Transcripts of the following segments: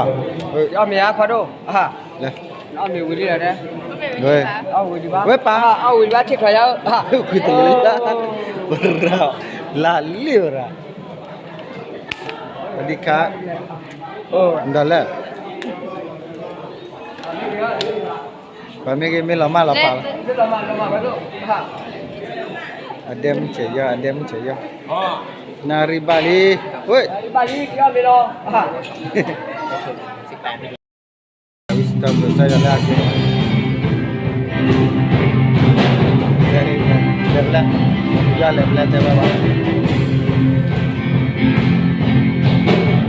အီၣ်မ့ၤဧါခွါဒိၣ်, အီၣ်မ့ၤဝံၤလံလီၤ, ဝဲပၢ်, အီၣ်ဝံၤဒံးဘၣ်, ဝဲပၢ်, အီၣ်ဝံၤဒံးဘၣ် ထံၣ်ချီယါ, ကွံာ်တလံ, လၢလံဝဲဒၣ်, ဝဲဒံးခါ, ဒီးလၢ ပှၤမ့ၢ်ဂ့ၤမ့ၢ်လီၤမၢ်လီၤပာ်လီၤ, အဒဲမုၢ်ဆဲးယီၤ အဒဲမုၢ်ဆဲးယီၤ, နၣ်ရံၣ်ဘၣ်လံ, ဝဲ, ဝံသးစူၤ ကစၢ်ယွၤလၢအက့ၤ, လဲၤလဲၤ, လဲၤလဲၤတဲဘၣ်ဘၣ်,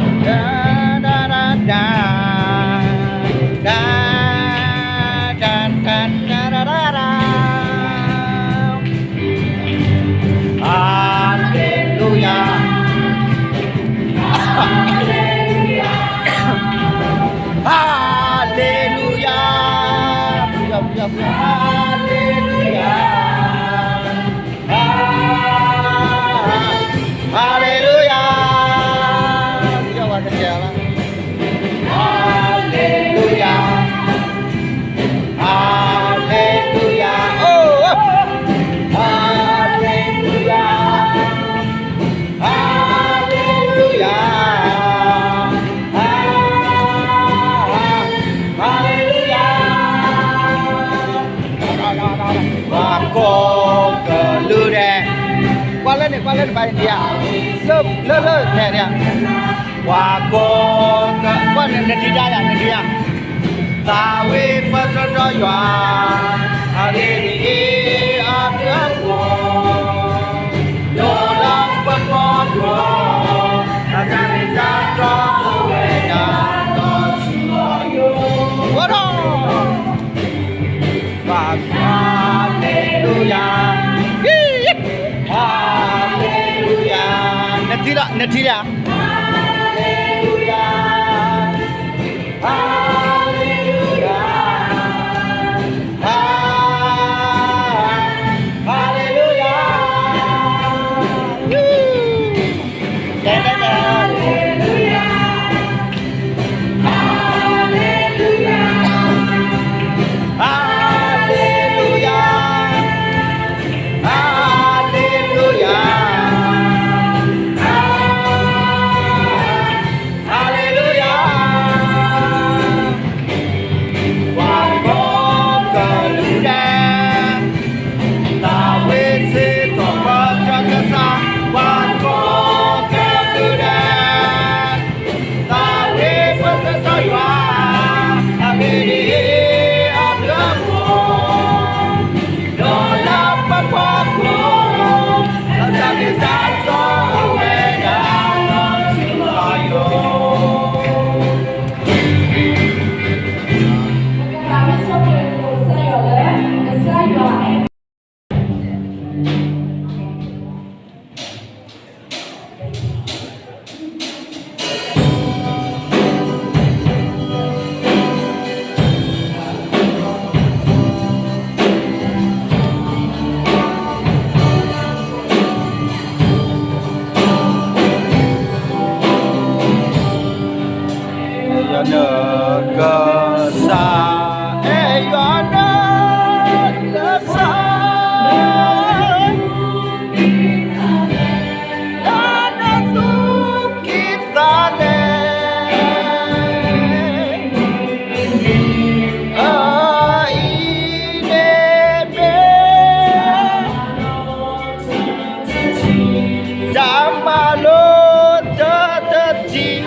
တၢ်တၢ်တၢ်တၢ် တၢ်တၢ်တၢ်တၢ်, Hallelujah, Hallelujah, Hallelujah, Hallelujah, Hallelujah, Hallelujah, oh, Hallelujah, Hallelujah, Hallelujah. ပှၤကိးကလုာ်ဒဲး, ကွၢ်လၢန့ၣ်ကွၢ်လၢန့ၣ်ဘၣ်န့ၣ်ဒံးဧါ, လၢလၢန့ၣ်, ပှၤကိးက, ကွၢ်န့ၣ်နထံၣ်ဒၣ်ယၤနထံၣ်ဧါ, သးဝံၣ်ပတြၢၤယွၤ, အဂ့ၢ်ဒ်အံၤ, အဘျုးအဖှိၣ် ဒိၣ်လၢပှၤကိး, အတၢ်မ့ၢ်တၢ်တီအိၣ်ဝဲဒၣ်, အိၣ်ဒီး Hallelujah, Hallelujah, နထံၣ်လၢ, နထံၣ်လၢ, Hallelujah, Hallelujah, Hallelujah. Hallelujah, Hallelujah, Hallelujah, Hallelujah. ပှၤကိးကလုာ်ဒဲး, သးဝံၣ်စ့ၢ်ကီးပတြၢၤကစၢ်, ပှၤကိးကလုာ်ဒဲး, သးဝံၣ်ပတြၢၤယွၤ, အဂ့ၢ်ဒ်အံၤ, အဘျုးအဖှိၣ် ဒိၣ်လၢပှၤကိး, အတၢ်မ့ၢ်တၢ်တီအိၣ်ဝဲဒၣ်, လီၤထူလီၤယိာ်. ကစၢ်ယွၤ ယွၤနကစၢ်, အဲၣ်ယွၤနကစၢ်, လၢနသူၣ်ကံၢ်သးလဲ, အအံၤန့ၣ်မ့ၢ် တၢ်မၤလိတၢ်တထံၣ်,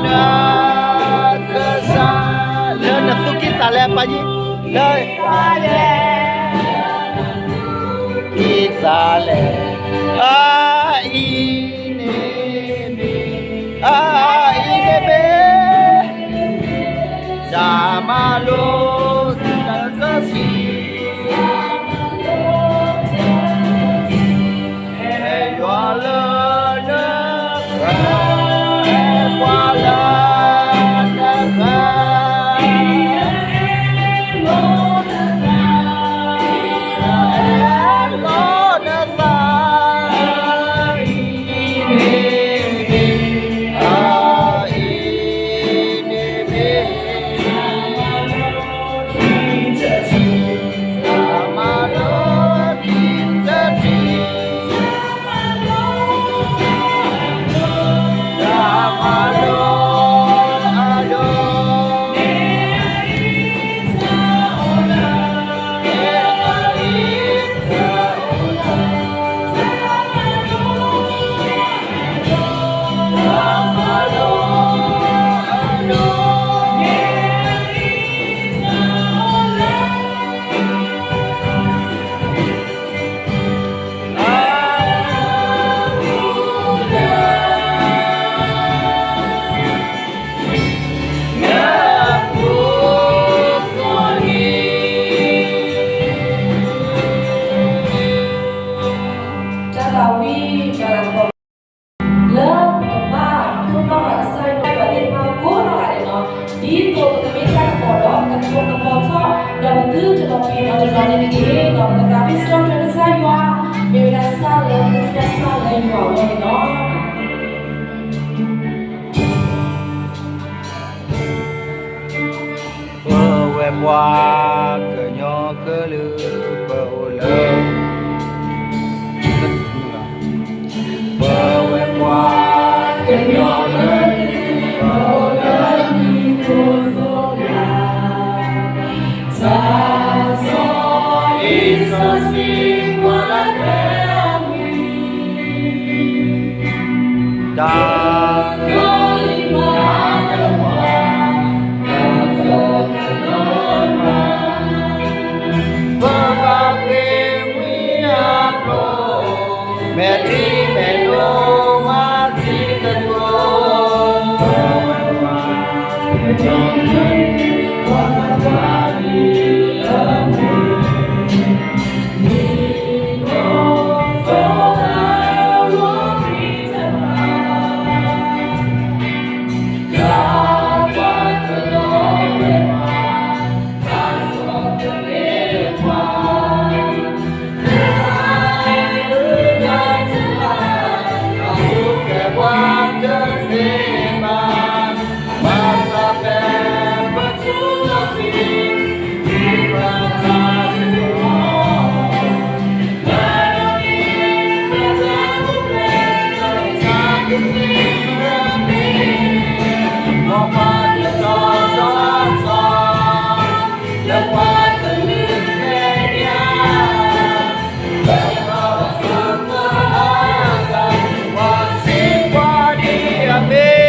နကစၢ်, လၢနသူၣ်ကံၢ်သးလဲအပၢ်ကံ, လၢ ကံၢ်သးလဲ, အအံၤန့ၣ်မ့ၢ်, အအံၤန့ၣ်မ့ၢ် တၢ်မၤလိာ် တၢ်ကစံး တၢ်သးဝံၣ်တၢ်လၤကပီၤ လၢပကဘၣ်ဒိၣ်နီၢ်ဂၤကစၢ်ယွၤသ့ၣ်တဖၣ်ကိးနီၢ်ဂၤဒဲးန့ၣ်လီၤ. ဒ်သိးပကမ့ၢ်တၢ်ကပီၤဒီး ကထိၣ်ကပီၤထီၣ် ဒီးပသုတလီၤပံာ်နီတဘျီန့ၣ်တက့ၢ်. ဒီးပကသးဝံၣ်စံးထီၣ်ပတြၢၤကစၢ်ယွၤ မ့ၢ်ဝဲဒၣ်တၢ်လၢ တၢ်လၢယွၤအဂီၢ်န့ၣ်လီၤ. ပဝဲပှၤကညီကလုာ် ပအိၣ်လၢ ပဝဲပှၤကညီကလုာ် ပအိၣ်လၢမူခိၣ်သိလၢ် တၢ်စီၤအ့ၣ်စီဆှံ ကွၢ်လၢပှဲၤအမံၤ တၢ်ကလံၤမၤလၢပှၤ တၢ်ကလံၤမၤ ပဘၣ်ဃ့ဝံအကျိၤ မဲာ်ထံမဲာ်နိ မၤသံတကျိၤ ပဝဲပှၤ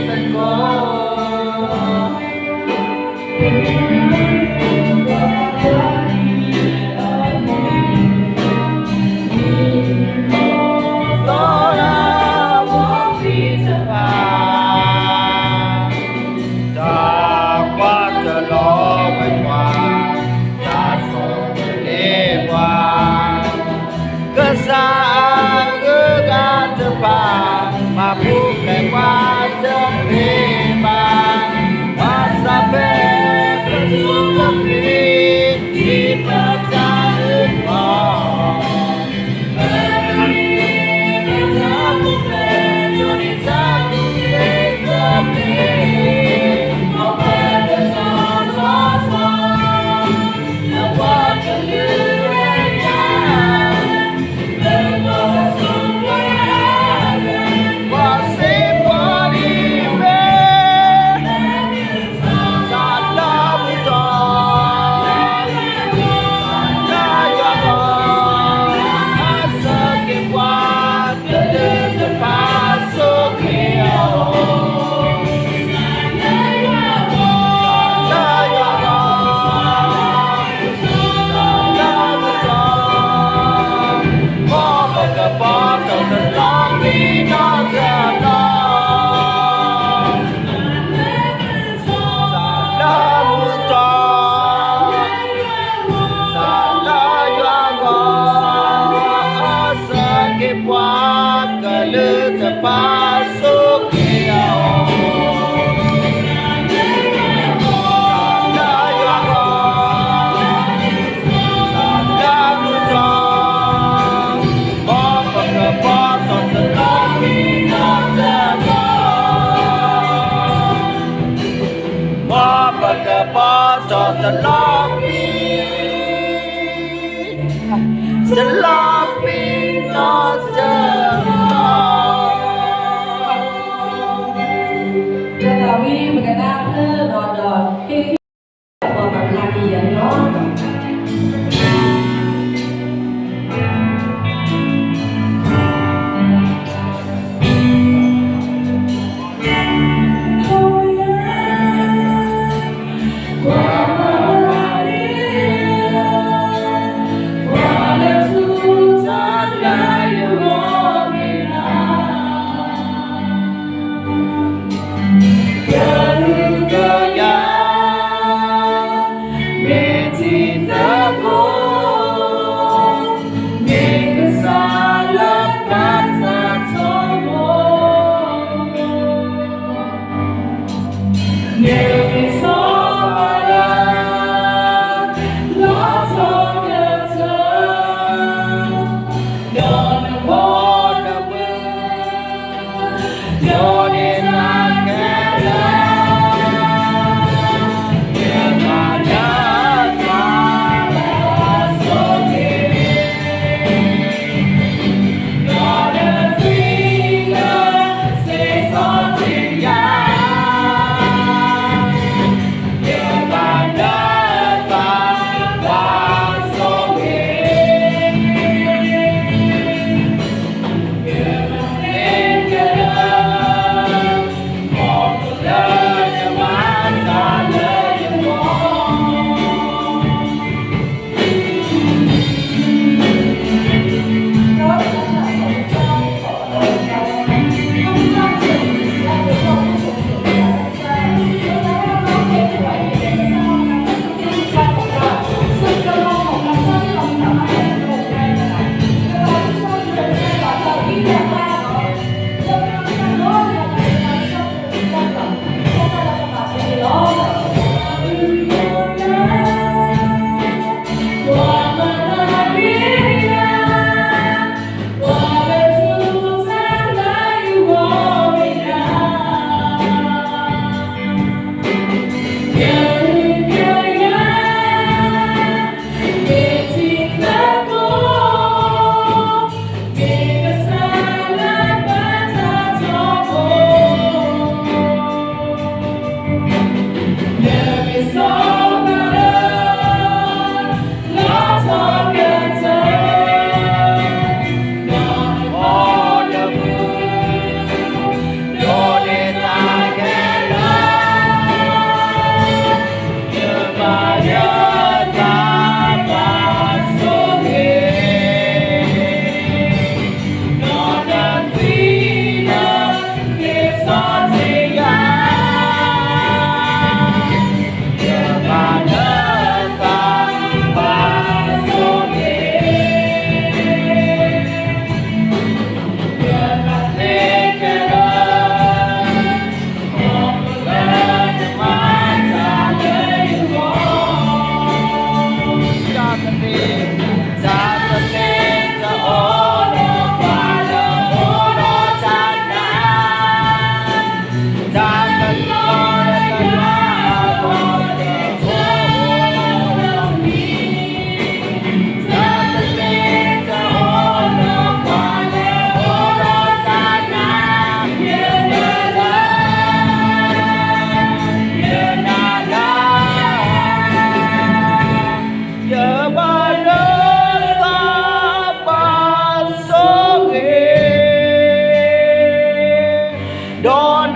သကိး သီရဝံတဖၣ် တၢ်ကွၢ်တလီၤဝဲပှၤ, တၢ်ဆိၣ်ဂ့ၤန့ၢ်ပှၤ, ကစၢ်အဂုၤအဂၤတဖၣ် ပာ်ဖှိၣ်ပှၤတသ့ဘၣ်, ဘၣ်ဆၣ်ဖဲပထူပဖျံး ဒ်ပတၢ်အၢၣ်လီၤ စးလၢမုၢ်ထီၣ်, စးလၢယွၤဂီၢ်, အစၢက့ၤပှၤကလုာ်တဖၣ်ဆိၣ်ဂ့ၤအီၤ, စးလၢယွၤဂီၢ်, စးလၢမုၢ်ထီၣ်, မ်ပကဘီထီၣ်တလီၤမံနီတဘျီ မ်ပကဘီထီၣ်တလီၤမံ, တလီၤမံနီတဘျီ. တၢ်သးဝံၣ်ပကနၣ်ဖျါဒီး ဟ့ၣ်ပှၤပာ်ဖျါက့ၤယၤန့ၣ်လီၤ.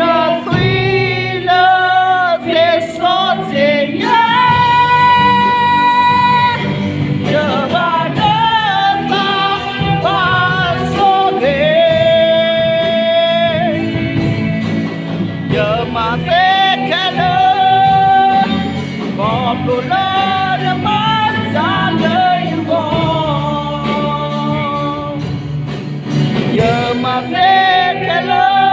သွံၣ်လၢသ့စီဆ့ယဲ, ယဘၣ်နသးဘၣ်ဆိၣ်ဂ့ၤ, ယမၤသ့ခဲလၢာ်, ခီဖျိလၢနမၤတၢ်လၢယဂီၢ် ယမၤသ့ခဲလၢာ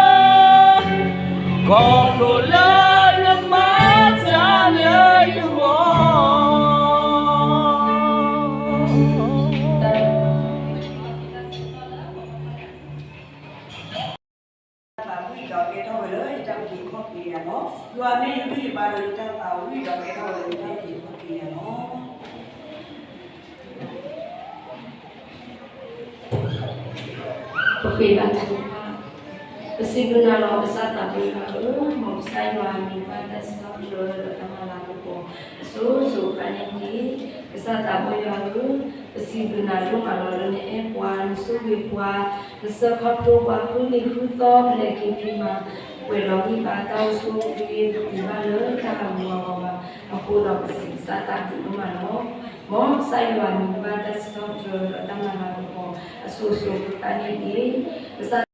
်, ခီဖျိလၢနမၤတၢ်လၢယဂီၢ်. သးဝံၣ်ဒီးကဲထီၣ်ဝဲလၢယတၢ်အုၣ်က့ၤခီၣ်က့ၤယၤလီၤ. ယွၤမ့ၢ်ယဘံၣ်ယဘၣ်ဒီးယတၢ်သးဝံၣ်ဒီးကဲထီၣ်ဝဲလၢယတၢ်အုၣ်က့ၤခီၣ်က့ၤယၤလီၤ. ပဃ့ဘါထုကဖၣ်, ပစံးဘျုးနၤလီၤကစၢ်သးဘိယွၤဧၢ, မ်ကစၢ်ယွၤမံၤဘၣ်တၢ်စံးထီၣ်ပတြၢၤဒီးတၢ်မၤလၤကပီၤ အစိၤစိၤအဃၣ်န့ၣ်တက့ၢ်. ကစၢ်သးဘိယွၤဧၢ, ပစံးဘျုးနၤဒိၣ်မးလီၤလၢနအဲၣ်ပှၤ, နဆိၣ်ဂ့ၤပှၤ, နဆှၢခီဖျိပှၤဃုနံၤဃုသီ ပလဲၤက့ၤဖံးမၤ, ပှဲၤဒီးဂံၢ်ဘါတၢ်အိၣ်ဆူၣ်အိၣ်ချ့ ပတဘၣ်လၢတၢ်ဂီၤမူအဂီၢ်ဘၣ်. အဃိဒီးပစံးကစၢ်သးဘိဒိၣ်မးလီၤ. မ်ကစၢ်ယွၤမံၤဘၣ်တၢ်စံးထီၣ်ပတြၢၤဒီးတၢ်မၤလၤကပီၤ အစိၤစိၤအဃၣ်န့ၣ်တက့ၢ်. ကစၢ်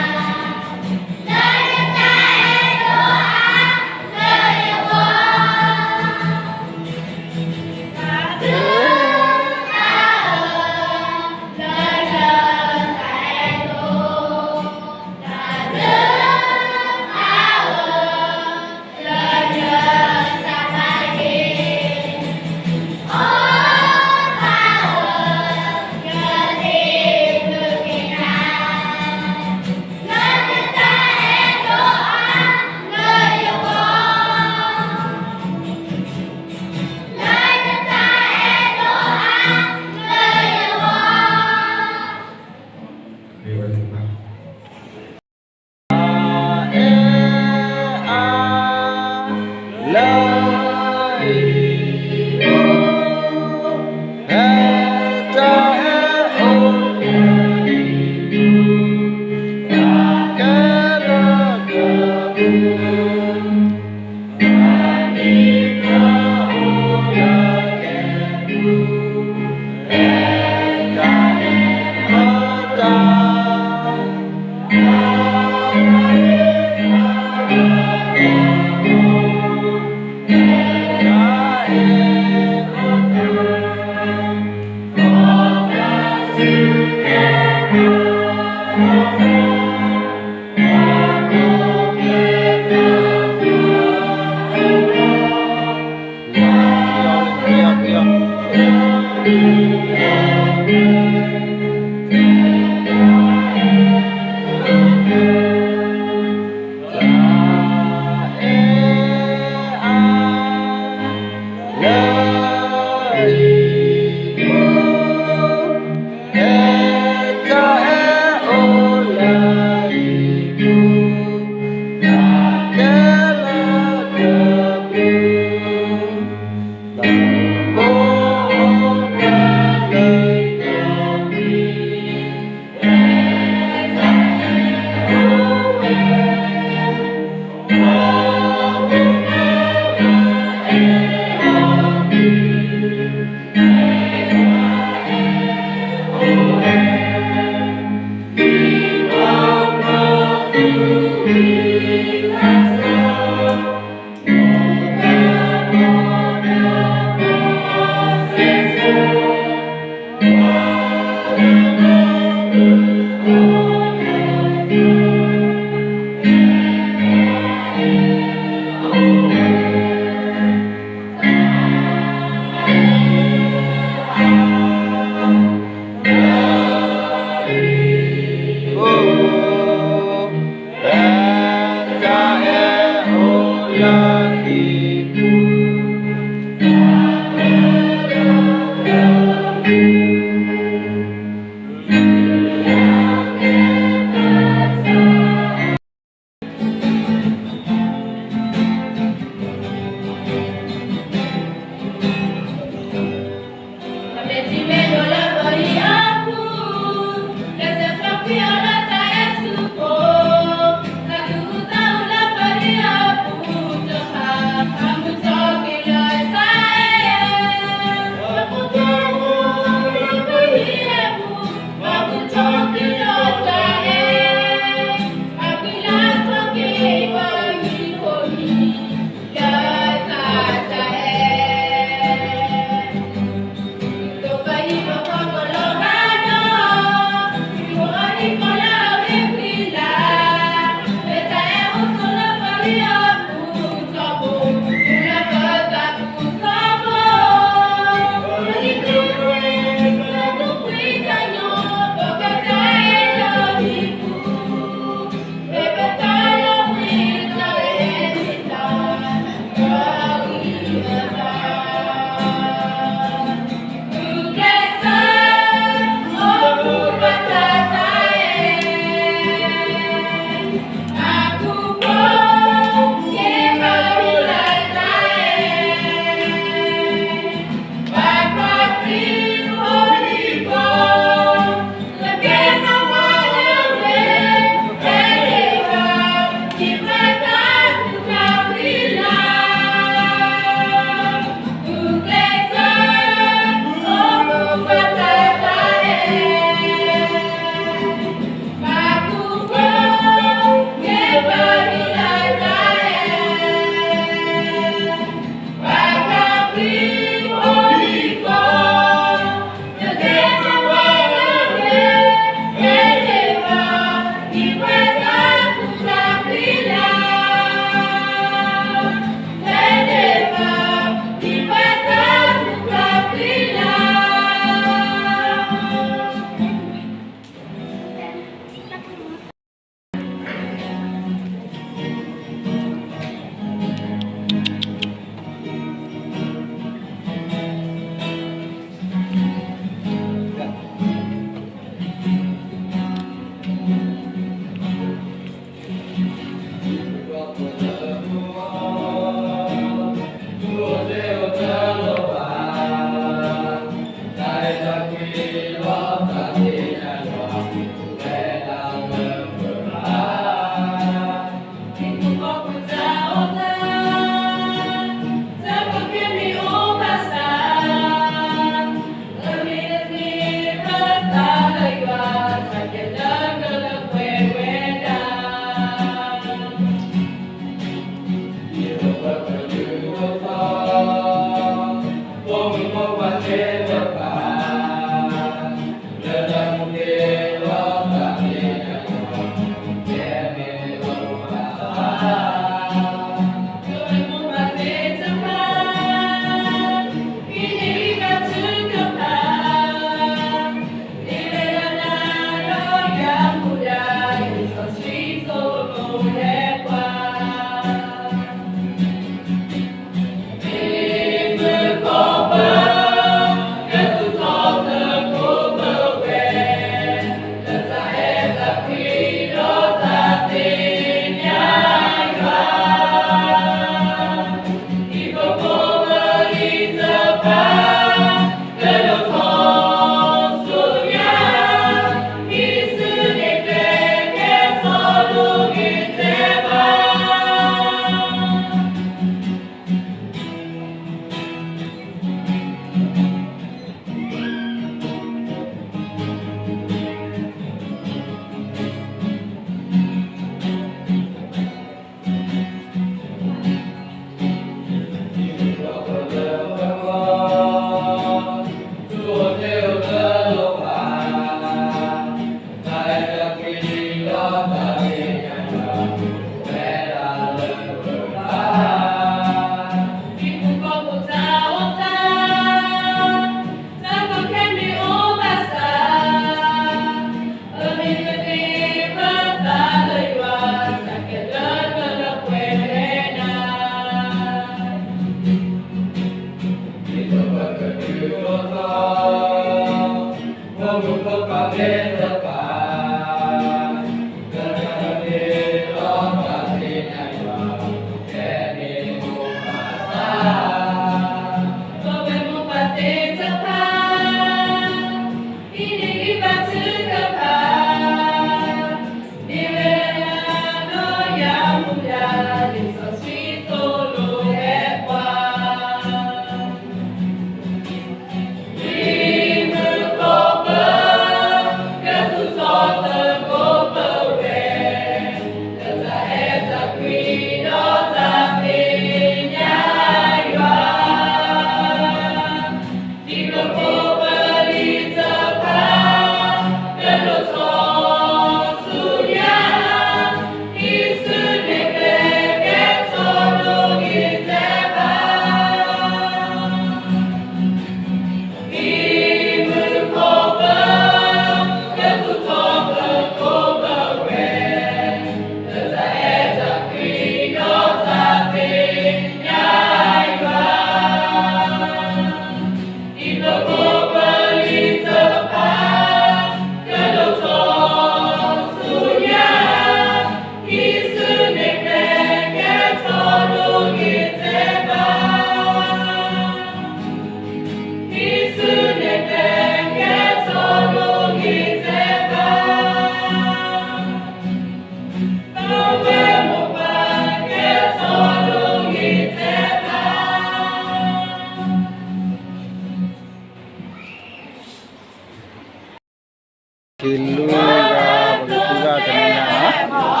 က့ၤလူၤဂၤ ပကသူၣ်ဂၤတနံၤညါ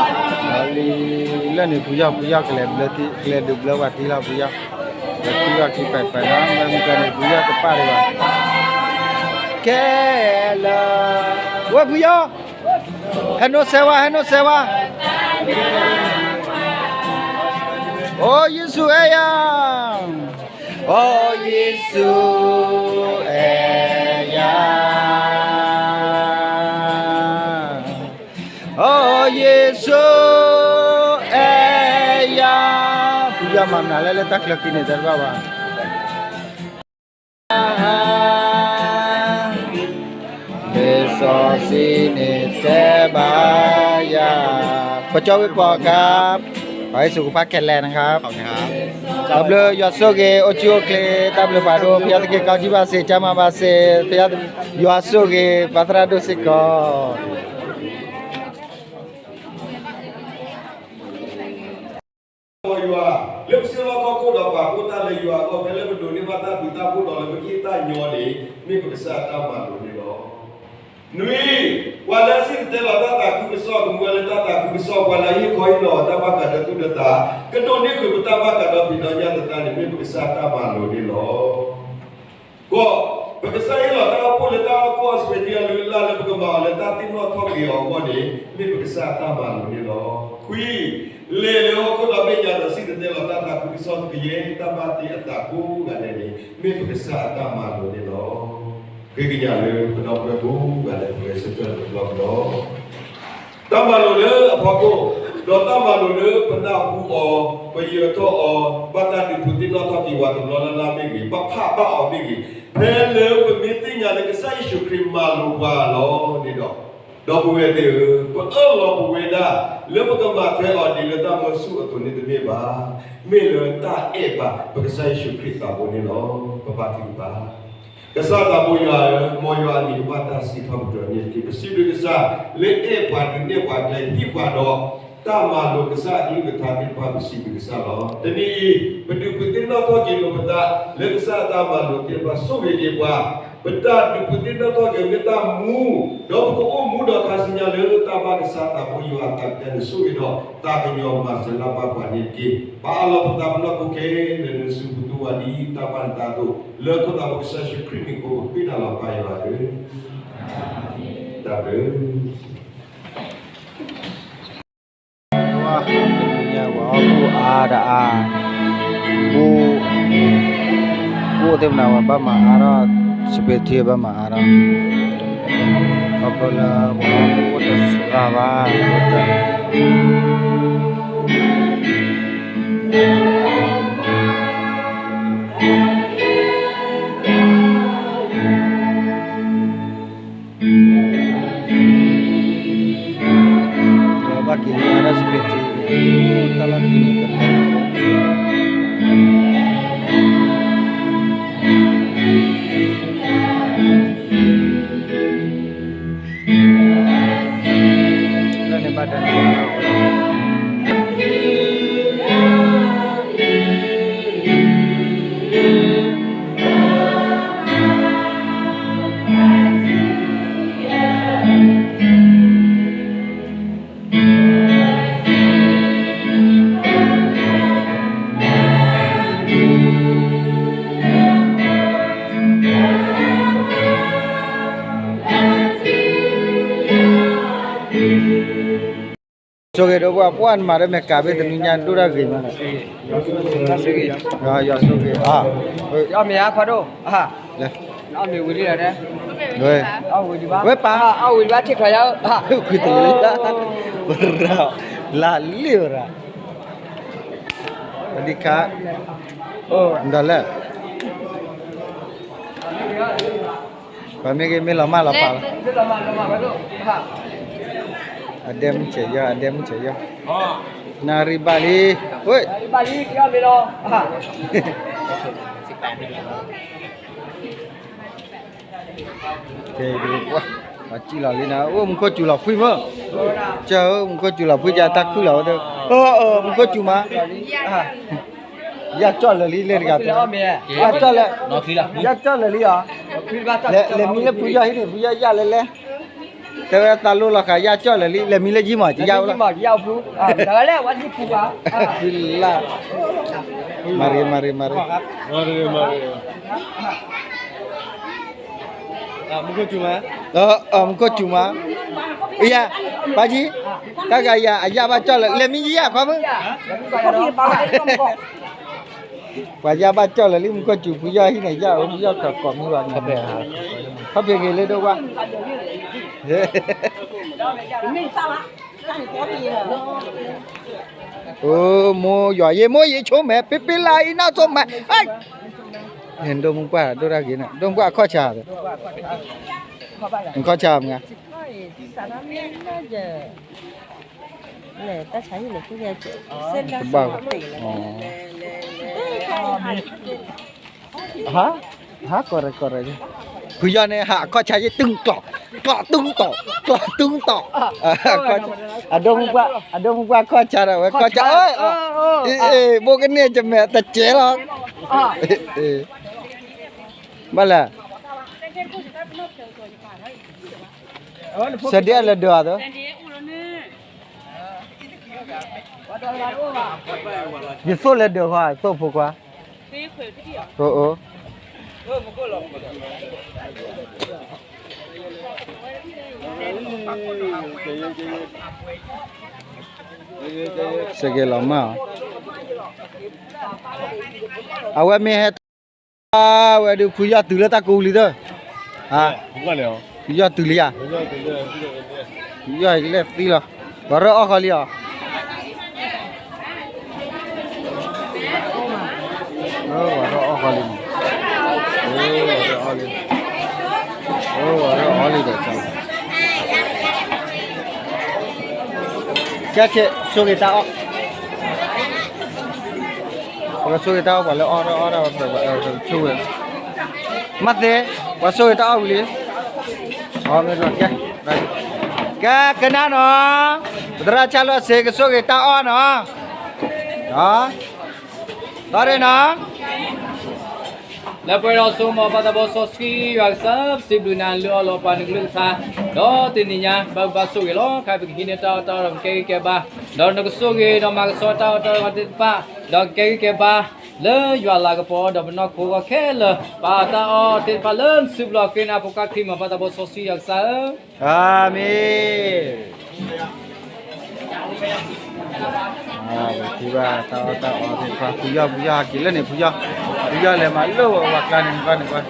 နီၤ, လၢလံၤလၢန့ၣ် ဖုယီၢ် ဖုယီၢ်ကလဲၤဘျၢထံ ကလဲၤဒုးဘျၢပှၤထံလီၤ ဖုယီၢ်. လၢခံဂၤခံပၢၢ်ပၢၢ်နီၤ မ့ၢ်မုၢ်ကန့ၣ် ဖုယီၢ်တပၣ်ဒံးဘၣ်. ကဲလၢ ဝဲဖုယီၢ် ဟဲနိစဲဝါ ဟဲနိစဲဝါ. အိ ယ့ၣ်ၡူးအဲၣ်ယၤ, အိ ယ့ၣ်ၡူးအဲၣ်ယၤ, အိ ယ့ၣ်ၡူးအဲၣ်ယၤ. ဖုယီၢ်မၤမနုၤလဲၣ် လၢတၢ်ချၢခံန့ၣ် တဲတဘၣ်ဘၣ်. လံာ်စီဆှံန့ၣ်တဲဘၣ်ယၤ, ပကၠီဝ့ၢ်ပှၤကါ, ပှၤဟ့ၣ်စူးကဖၣ်ခဲလၢာ်နခါ, တၢ်ဘျုးယွၤဆိၣ်ဂ့ၤ အိၣ်ဆူၣ်အိၣ်ချ့ တၢ်ဘျုးဖးဒိၣ် ဘုရားသခင်ကောင်းချီးပါစေ ကျန်းမာပါစေ ဘုရား ယွၤဆိၣ်ဂ့ၤ ပှၤသရၣ်ဒိၣ်စ့ၢ်ကီး. မ်ယွၤ လၢပစ့လီၢ်ခီၣ်ခိၣ်ဒီး ပာ်ဖှိၣ်တၢ်လၢယွၤအဂီၢ် ဖဲလၢပဒိးန့ၢ်ဘၣ်တၢ်ဘျုးတၢ်ဖှိၣ်ဒီး လၢပကဟ့ၣ်တၢ်ညီန့ၣ် မ့ၢ်ပကစၢ်အတၢ်မၤလိာ်န့ၣ်လီၤ. နွံ, ပှၤလၢအစံၣ်တဲၤတဲလီၤတၢ်သးခုကစီၣ် ကမူဝဲလၢတၢ်သးခုကစီၣ် ပှၤလၢအဟ့ၣ်ခီဟ့ၣ်နီၤအီၤတၢ်ဘၣ်ဃးဒီးသူၣ်ဒီးသး ကဒိးန့ၢ်ဃုာ်ပတၢ်ဘၣ်ဃးဒီးဖံးဒီးညၣ်သတးန့ၣ် မ့ၢ်ပကစၢ်အတၢ်မၤလိာ်န့ၣ်လီၤ. ကီး, ပကစၢ်ဟ့ၣ်လီၤတၢ်အိၣ်ဖှိၣ်လၢတၢ်အီၣ်ကိၣ်အီစပံးတံအလုၢ်အလၢ်လၢပကမၤအီၤလၢတၢ်သ့ၣ်နီၣ်ထီၣ်က့ၤအီၤအဂီၢ်န့ၣ် မ့ၢ်ပကစၢ်အတၢ်မၤလိာ်န့ၣ်လီၤ. ခွံ, လဲၤလၢဟီၣ်ခိၣ်ဒီဘ့ၣ်ညါဒီးစံၣ်တဲၤတဲလီၤတၢ်သးခုကစီၣ်တကယဲၢ် တၢ်ဘၣ်တ့အသးကိးဂၤဒဲးန့ၣ် မ့ၢ်ပကစၢ်အတၢ်မၤလိာ်န့ၣ်လီၤ. ဃ့ကညးလၢပဒီပုၢ်ဝဲၢ်ကိးဂၤဒဲး ပဂဲၤဆၢထၢၣ်လၢပလီၢ်ပဒီး တၢ်မၤလိာ်လၢအဖီခိၣ်, ဒီးတၢ်မၤလိာ်လၢပနၢ်ဟူအီၤ, ပယၢၤထီၣ်အီၤ, ဘၣ်တၢ်ဒုးပူၤသ့ၣ်နီၣ်ထီၣ်က့ၤဝဲတဘျီလၢ်လၢ်မ့ၢ်ဂ့ၤ, ပဖးဘၣ်အီၤမ့ၢ်ဂ့ၤ, ဖဲလၢပမ့ၢ်သ့ၣ်ညါလၢကစၢ်ယ့ၣ်ၡူးခရံာ်မၤလိာ်ပှၤလီၤန့ၣ်ဒီး, ဒီပုၢ်ဝဲၢ်သ့ၣ်ဧၢ, ပအၢၣ်လီၤပဝဲဒၣ် လၢပကမၤထွဲအီၤဒ်လၢတၢ်မၢဆူၣ်အသိးန့ၣ်တမ့ၢ်ဘၣ်, မ့ၢ်လၢတၢ်အဲၣ်ဘၣ်ပကစၢ်ယ့ၣ်ၡူးခရံာ်သးဘိန့ၣ်လီၤ. ပဘါထုကဖၣ် ကစၢ်သးဘိယွၤဧၢ, မ်ယွၤအမံၤကဘၣ်တၢ်စံးထီၣ်ပတြၢၤန့ၣ်တက့ၢ်. ပစံးဘျုးကစၢ် လၢအဲၣ်ပှၤဒုးနဲၣ်ပှၤကျဲ ဟ့ၣ်ပှၤဒီး တၢ်မၤလိာ်ကစၢ်အကလုၢ်ကထါသ့ၣ်တဖၣ် ပစံးဘျုးကစၢ်လီၤ. တနံၤအံၤ ပဒုးပူၤသ့ၣ်နီၣ်ထီၣ်က့ၤလိာ်ပသး လၢကစၢ်အတၢ်မၤလိာ်သ့ၣ်တဖၣ် ဆိၣ်ဂ့ၤက့ၤပှၤ, ပတၢ်ဒုးပူၤသ့ၣ်နီၣ်ထီၣ်က့ၤမ့ၢ်တၢ်မူ, ဒီးပကအိၣ်မူဒီးခါဆူညါလၢတၢ်ဘၣ်ကစၢ်သးဘိယွၤအသးကတၢၢ်န့ၣ် ဆိၣ်ဂ့ၤဒီးသးကညီၤမၤစၢၤလၢ်ဘၣ်ပှၤန့ၣ်တက့ၢ်. ပအၢၣ်လီၤပသးပနီၢ်ခိခဲအံၤန့ၣ် နစုပူၤသဝီၤဒ်တၢ်ဘၣ်နသးအသိး လၢခိၣ်သးဘိကစၢ်ယ့ၣ်ၡူးခရံာ်မံၤအဃိ ပဃ့နၤလီၤပၢ်ယွၤဧၢ, တၢ်ဘျုး. ဝါ, တနံၤညါဝဲအီၣ်ဘူၣ်အါဒီးအါ, ဘူၣ်, ဘူၣ်သ့ၣ်မနုၤဝဲဘၣ်မၤအါထီၣ်, စပံးထံဘၣ်မၤအါထီၣ်, ခီဖျိလၢပှၤအိၣ်တစှၤဘၣ်, ဘၣ်က့ၤလၢအါထီၣ်စပံးထံ, တၢ်လီၢ်ခံန့ၣ် လၢန့ၣ်ဘၣ်တၢ်န့ၣ် ဆိၣ်ဂ့ၤဒီးပှၤ ပှၤနမၤဒီးမဲာ်ကးဘ့ၣ်တနံၤညါဒိၣ်တၢ်ဂ့ၤမး, ယွၤဆိၣ်ဂ့ၤ, အမ့ၢ်အခွါဒိၣ်, ဝဲပၢ်, ဝဲပၢ်, ခွံတလီၤ, လၢလံဝဲဒၣ်, ပဒံခါ, ဒီးလဲၣ် ပှၤမ့ၢ်ဂ့ၤမ့ၢ်လီၤမၢ်လီၤပာ်လီၤ, အဒဲမုၢ်ဆဲးယီၤ အဒဲမုၢ်ဆဲးယီၤ, နၣ်ရံၣ်ဘၣ်လံ, ဝဲ, ကဲ, ပှၤစံၣ်လီၤလံနၤ, အိၣ်မူခိၣ်စူၤလီၤဖှံမး, ကဲမူခိၣ်စူၤလီၤဖှံကတၢ်ခုၣ်လီၤဝဲ, မူခိၣ်စူၤမး ယၢ်ကၠီၣ်လၢာ်လံလၢတဂၤ, ယၢ်ကၠီၣ်လၢာ်, ယၢ်ကၠီၣ်လၢာ်လံဧါ, လဲၤမံလၢဖုယီၢ်ဟံၣ်န့ၣ် ဖုယီၢ်ယၢ်လဲၣ်လဲၣ်, တဲဝဲသးလိလီၤဃာ်ယၢ်ကၠီၣ်လၢာ်လံ လဲၤမံလၢယံမး ယယၢ်ဝဲလီၤ, လၢ မၤရံ မၤရံ မၤရံ, မူခိၣ်စူၤမး, ယၤ, ပၢ်ကံ, တၢ်ဂၤယၤ အယၢ်ဘၣ်ကၠီၣ်လၢာ် လဲၤမံယံယၤခွါမုၣ် ပှၤယၢ်ဘၣ်ကၠီၣ်လၢာ်လံ မူခိၣ်စူၤ ဖုယီၢ်ဟံၣ်န့ၣ် ယၢ်အိၣ်ဖုယီၢ်ကကိးမံဘၣ်န့ၣ်, ခီဖျိဂ့ၤလၢဒိၣ်ဝၣ်, အိ မိၢ်ယွၤယ့ မိၢ်ယ့ဆိမဲာ် ပ့ပ့လၢအံၤနီၢ်ဆိမဲာ်, ဒိၣ်မူပှၢ်ဒိၣ်တၢ်ဂ့ၤန့ၣ် ဒိၣ်မူပှၢ်အခီၣ်ဆါ, အခီၣ်ဆါမ့ၢ် တဘၣ်, ဟါ, ဟါကီၢ်ရဲၣ်ကီၢ်ရဲၣ်, ဖုယီၢ်န့ၣ် ဟးအခီၣ်ဆါယ့ၣ်တုၤကျီၢ်, ကျီၢ်တုၤတီၢ်, ကျီၢ်တုၤတီၢ်, အဒိၣ်မူပှၢ်, အဒိၣ်မူပှၢ်ခီၣ်ဆါဒီးဝဲခီၣ်ဆါ, အ့ ဘိကန့ၢ်ကမဲာ်တကဲလီၤ, ဘၣ်လဲၣ်, စဲဒ်အလဲၤဒၢးအသိး ယသိၣ်လဲၤဒၢးခွါ သိၣ်ဖိခွါ, အိၣ်, စကဲလီၤမၢ်, အဝဲမ့ၢ်ဟဲ ဝဲဒုးဖုယီၢ်တုၤလၢတၢ်ကူလံသၢ, ဖုယီၢ်တုၤလံဧါ, ဖုယီၢ်လဲၤသံလီၤ, ပှၤရၢၣ်အီၣ်ဃီလံဧါ, ပှၤရၢၣ်အီၣ်ဃီလံ, ပှၤရၢၣ်အီၣ်လံ, ပှၤရၢၣ်အီၣ်လံဒီး ကဲဆ့ ဆိၣ်ဂ့ၤတၢ်အီၣ်, ပကဆိၣ်ဂ့ၤတၢ်အီၣ် ပှၤလၢအီၣ်အီၣ်တၢ်ဝဲ ဆိၣ်ဂ့ၤ, မၤသ့, ပှၤဆိၣ်ဂ့ၤတၢ်အီၣ်ဝံၤလံ, ကဲ, ကဲကနၣ်နီၤ, ပသရၣ်ဆၣ်လီၢ်စ့ ကဆိၣ်ဂ့ၤတၢ်အီၣ်နီၤ, သီရ့နီၤ လၢပှဲၤဒီးစိကမီၤပၢ်သးဘီစီဆှံယွၤကစၢ် ပစံးဘျုးနၤလၢအီလီၤပှၤနကလုၢ်ကထါ, ဒီးတနံၤညါ ဘၣ်ဘၣ်ဆိၣ်ဂ့ၤလီၤ ခါပကဟံးန့ၢ်တၢ်အီၣ်တၢ်အီဒီး ကကဲဂံၢ်ကဲဘါ, ဒီးနကဆိၣ်ဂ့ၤဒီးမၤကဆှီတၢ်အီၣ်တၢ်အီသ့ၣ်တဖၣ်, ဒီးကကဲဂံၢ်ကဲဘါ လၢယွၤလၤကပီၤဒီးပနီၢ်ခိအဂီၢ်ခဲလၢာ်, ပာ်တၢ်အီၣ်သ့ၣ်တဖၣ်လၢနစုပူၤလီၤ ဃ့နၤဖိခွါခရံာ်မီၤပၢ်သးဘီစီဆှံယွၤကစၢ်ဧၢ, အၤမ့ၣ်. ပထံၣ်ဘၣ်တၢ်အီၣ်တၢ်အီသ့ၣ်တဖၣ် ဖုယီၢ် ဖုယီၢ်ဟးက့ၤလၢန့ၣ် ဖုယီၢ်, ဖုယီၢ်လဲၤမၤလၢဝဲဝၤကျါန့ၣ် နကွၢ်န့ၣ်ကွၢ်,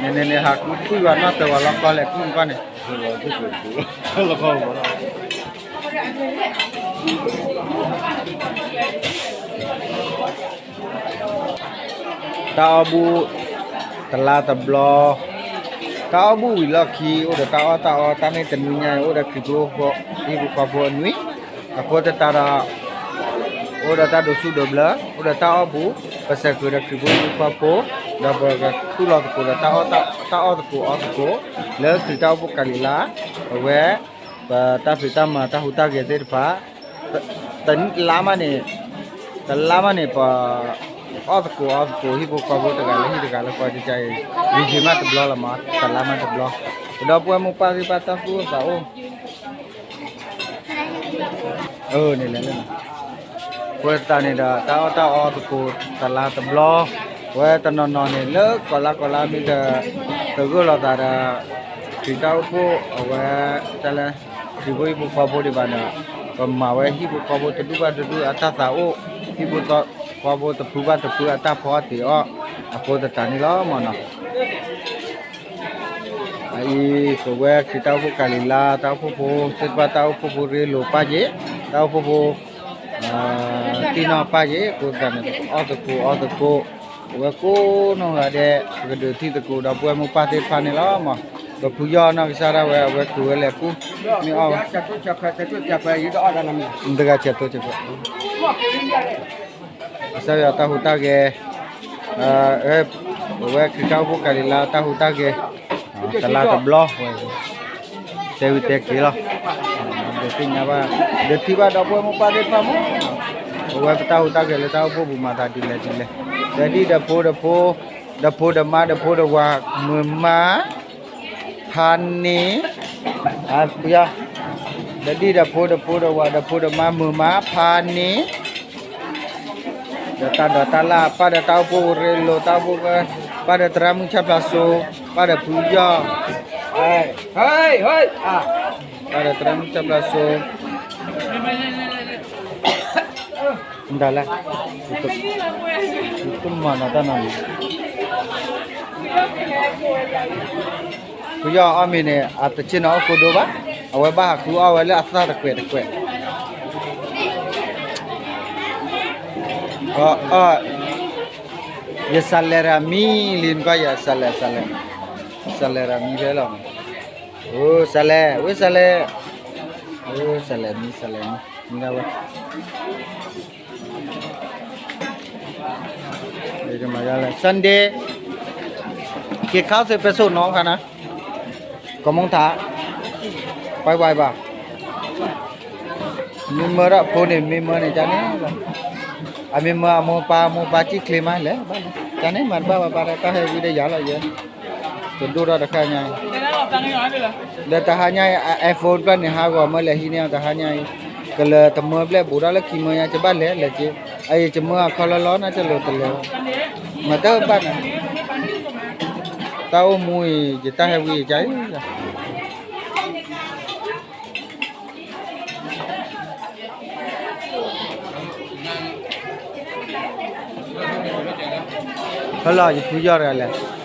န့ၣ်န့ၣ်န့ၣ် ဟးကူကွံာ်ဝဲနီၢ်တၢၤဝဲလီၤ ကီလဲၤကူန့ၣ်ကွၢ်န့ၣ်, တၢ်အီၣ်ဘူၣ် တလါတဘျီ, တၢ်အီၣ်ဘူၣ်ဝံၤလီၢ်ခံ အိၣ်ဒီးတၢ်အီၣ်တၢ်အီ တၢ်န့ၣ်တနွံညါ အိၣ်ဒီးခရံာ်ဖိဟံၣ်ဖိဃီဖိအနွံ, အဃိသတးဒီး အိၣ်ဒီးတၢ်ဒိးဆူၣ်ဒိးဘျၢ, အိၣ်ဒီးတၢ်အီၣ်ဘူၣ်, ပစဲးဃုာ်ဒီးခရံာ်ဖိဟံၣ်ဖိဃီဖိ, ဒီးပကသူၣ်လီၤသကိးဒီးတၢ်အီၣ်တၢ်အီသကိးအီသကိး, လၢခရံာ်တၢ်အိၣ်ဖှိၣ်ကၤလံၤလါ, အဝဲ ပတၢ်ဖံးတၢ်မၤတၢ်ဟူးတၢ်ဂဲၤသ့ၣ်တဖၣ်, တလါမးန့ၣ်, တလါမးန့ၣ် ပ အီၣ်သကိးအီသကိး ဟံၣ်ဖိဃီဖိတဂၤလၢဟံၣ်တဂၤလၢဃီကကါအံၤ, ယံာ်ယံာ်မးတဘျီလီၤမး တလါမးတဘျီ, ပဒီပုၢ်ဝဲၢ်မိၢ်ပၢ်သ့ၣ်တဖၣ်တၢ်သူၣ်အိၣ်သးအိၣ်, န့ၣ်လဲၣ်, ပဝဲသတးန့ၣ်ဒီး တၢ်အီၣ်တၢ်အီသကိး တလါတဘျီ, ပဝဲတနီၤနီၤန့ၣ် လၢကီၢ်လါကီၢ်လါမ့ၢ်ဒီး တဂၢၢ်လိာ်သးဒီး ခရံာ်တၢ်အိၣ်ဖှိၣ် အဝဲတၢ်လၢ ခရံာ်ဖိဟံၣ်ဖိဃီဖိဒံးဘၣ်ဒီး ပမၤဝဲဟံၣ်ဖိဃီဖိတဒူၣ်ဘၣ်တဒူၣ်အတၢ်သးအိၣ်, ဟံၣ်ဖိဃီဖိတဖုဘၣ်တဖုအတၢ်ဖီအီၣ်တ့ၢ်အီၣ်, အဃိသတးန့ၣ်လီၤမးနီၤ. အအံၤ ပဝဲခရံာ်တၢ်အိၣ်ဖှိၣ်ကၤလံၤလါ တၢ်အိၣ်ဖှိၣ်ဖိသ့ၣ်တဖၣ် တၢ်အိၣ်ဖှိၣ်ဖိရ့လိာ်ပၢ်က့ၤ, တၢ်အိၣ်ဖှိၣ်ဖိ တံၢ်နီၢ်ပၢ်က့ၤ အဃိသတးန့ၣ် ပကအီၣ်သကိးအီသကိး, ပဝဲကိးနီၢ်ဂၤဒဲး ပကဒုးထံၣ်သကိးဒီးပုၢ်ဝဲၢ်မိၢ်ပၢ်သ့ၣ်တဖၣ်န့ၣ်လီၤမး. ပဖုယီၢ်နီၢ်ကစၢ်ဒၣ်ဝဲ အဝဲတုၤဝဲလဲၤကူ မ့ၢ်အီၣ်ဝဲ တဂၤဆဲးတိဆဲးဖဲ ကစၢ်ယွၤတၢ်ဟူးတၢ်ဂဲၤ, ပဝဲခရံာ်တၢ်အိၣ်ဖှိၣ်ကၤလံၤလါ တၢ်ဟူးတၢ်ဂဲၤ တလါတဘျီဝဲ တဲဝံၤတဲက့ၤလီၤ. ဒုးသ့ၣ်ညါဘၣ် ဒုးထံၣ်ဘၣ်ဒီပုၢ်ဝဲၢ်မိၢ်ပၢ်သ့ၣ်တဖၣ်မး, ပဝဲပတၢ်ဟူးတၢ်ဂဲၤလၢတၢ်အိၣ်ဖှိၣ်ပူၤမၤသးဒ်လဲၣ်ဒ်လဲၣ်, ဒီးဒ်ဒီးဖိဒီးဖိ, ဒီးဖိဒီးမါဒီးဖိဒီးဝၤ မုာ်မါ ဟါန့ၣ် ဖုယီၢ်, ဒီးဒံၣ်ဒီးဖိဒီးဖိဒီးဝၤဒီးဖိဒီးမါမုာ်မါဖးန့ၣ်, ဒီးတၢ်ဒိးတၢ်လၢ် ပၢ်ဒီးတၢ်အိၣ်ဖှိၣ်ရ့လိာ် တၢ်အိၣ်ဖှိၣ်က, ပၢ်ဒီးသရၣ်မုၣ်ဆၣ်ဖျါစိ, ပၢ်ဒီးဖုယီၢ်, ပၢ်ဒီးသရၣ်မုၣ်ဆၣ်ဖျါစိ, မတၤလဲၣ်, ယတမၤနီၤတၢ်နီၤန့ၣ် ဖုယီၢ်အီၣ်မ့ၤန့ၣ် အတဆ့ၣ်နီၤအီၣ်ကိဒိဘၣ်, အဝဲဘၣ်ဟးဃုအီၣ်ဝဲလၢအသၣ်တကွဲးတကွဲး, အ, ယစးလဲၤရၤမံလံနကွၢ်ယၤ စးလဲၤ, စးလဲၤ, စးလဲၤရၤမံဖဲလီၤ, အိ စးလဲၤ, ဝ့ၢ်စးလဲၤ, အိ စးလဲၤမံ စးလဲၤမံ, မံဒၣ်ဝဲ Sunday กินข้าวเสร็จไปส่งน้องเขานะ กว่าโมงถา ไปไวบ่า မ့ၢ်မၢဒီးဖိန့ၣ် မ့ၢ်မၢန့ၣ် ကန့ၣ်, အမ့ၢ်မၢအမိၢ်ပၢ် မိၢ်ပၢ်စံၣ်ချ့မးလဲၣ်, ကန့ၣ်မၤတဘၣ်ဘၣ် ပၢ်တၢ်ဟဲဝံၤဒီးယၤလီၤယဲ, တဒိၣ်ထီၣ်တခါညါအံၤ, ဒီးတဟါညါအံၤ iPhone ဖျၢၣ်န့ၣ် ဟးဂီၤမၢလဲၤဟံးန့ၢ်အီၤ တဟါညါအံၤ, ကလၢၤတမၢဘျဲၣ်ဘူးဒီးလၢခံမၢညါ ကဘၣ်လဲၤလဲၤက့, အအံၤ ကမၢအခီလီၤလီၤ နတလိၤတလဲၤ, မၤတၢ်ဘၣ်န့ၣ်, တၢ်အိၣ်မူအံၤ ယတၢ်ဟဲဝံၤအံၤ ဟဲလီၤ ယဖုယီၢ်တဂၤလဲၣ်